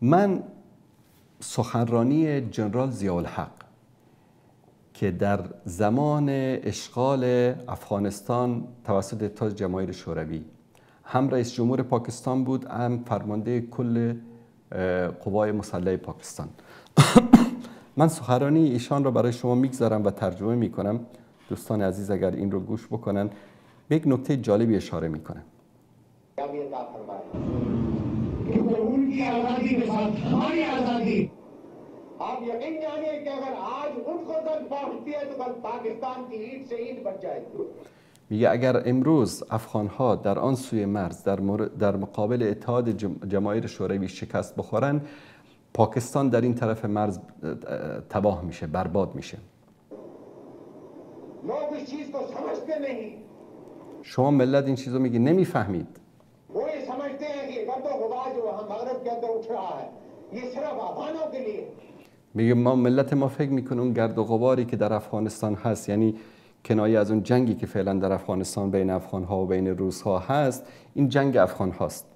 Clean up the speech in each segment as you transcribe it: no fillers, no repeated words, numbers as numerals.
من سخنرانی جنرال ضیاءالحق که در زمان اشغال افغانستان توسط اتحاد جماهیر شوروی هم رئیس جمهور پاکستان بود، هم فرمانده کل قوای مسلح پاکستان، من سخنرانی ایشان را برای شما میگذارم و ترجمه میکنم. دوستان عزیز اگر این رو گوش بکنن به یک نکته جالبی اشاره میکنم. میگه اگر امروز افغانها در آن سوی مرز در مقابل اتحاد جماهیر شوروی شکست بخورن، پاکستان در این طرف مرز تباه میشه، برباد میشه. شما ملت این چیزو میگی نمیفهمید. میگه ما ملت ما فکر میکنه اون گرد و غباری که در افغانستان هست، یعنی کنایه از اون جنگی که فعلا در افغانستان بین افغانها و بین روسها هست، این جنگ افغان هاست.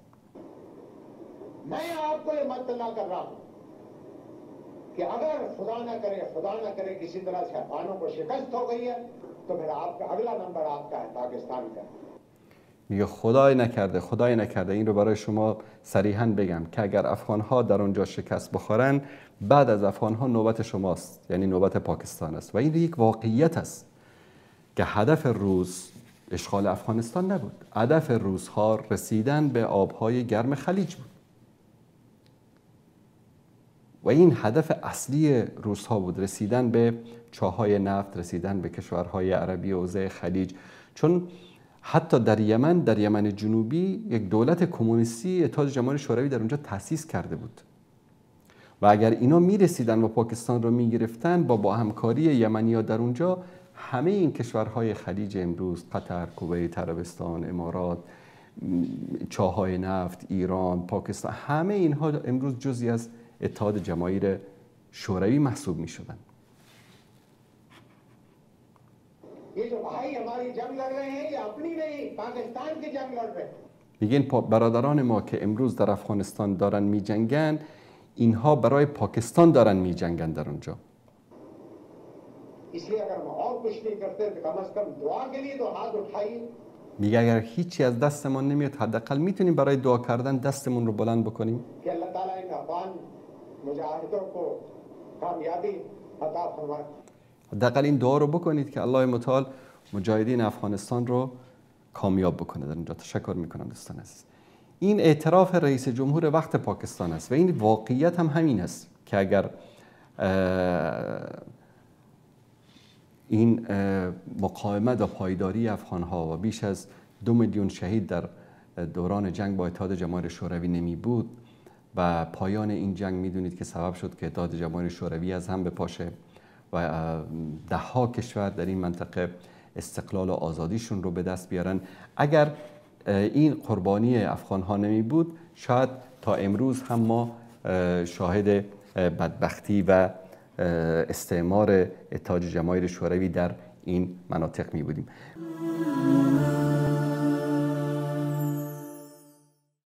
میگه خدای نکرده، خدای نکرده، این رو برای شما صریحا بگم که اگر افغانها در اونجا شکست بخورن، بعد از افغانها نوبت شماست، یعنی نوبت پاکستان است. و این یک واقعیت است که هدف روس اشغال افغانستان نبود، هدف روس‌ها رسیدن به آبهای گرم خلیج بود و این هدف اصلی روس‌ها بود، رسیدن به چاهای نفت، رسیدن به کشورهای عربی حوزه خلیج. چون حتی در یمن، در یمن جنوبی یک دولت کمونیستی اتحاد جماهیر شوروی در اونجا تأسیس کرده بود و اگر اینا میرسیدن و پاکستان رو میگرفتن، با همکاری یمنی‌ها در اونجا، همه این کشورهای خلیج امروز، قطر، کویت، عربستان، امارات، چاهای نفت، ایران، پاکستان، همه اینها امروز جزئی از اتحاد جماهیر شوروی محسوب می شدن. میگن برادران ما که امروز در افغانستان دارن می جنگن، اینها برای پاکستان دارن می جنگن در اونجا. میگه اگر هیچی از دستمان نمیاد، حداقل میتونیم برای دعا کردن دستمون رو بلند بکنیم. حداقل این دعا رو بکنید که الله متعال مجاهدین افغانستان رو کامیاب بکنه در اونجا. تشکر میکنم دوستان عزیز. این اعتراف رئیس جمهور وقت پاکستان است و این واقعیت هم همین است که اگر این مقاومت و پایداری افغانها و بیش از 2 میلیون شهید در دوران جنگ با اتحاد جماهیر شوروی نمی بود و پایان این جنگ میدونید که سبب شد که اتحاد جماهیر شوروی از هم بپاشه و دهها کشور در این منطقه استقلال و آزادیشون رو به دست بیارن. اگر این قربانی افغانها نمی بود، شاید تا امروز هم ما شاهد بدبختی و استعمار اتحاد جماهیر شوروی در این مناطق می بودیم.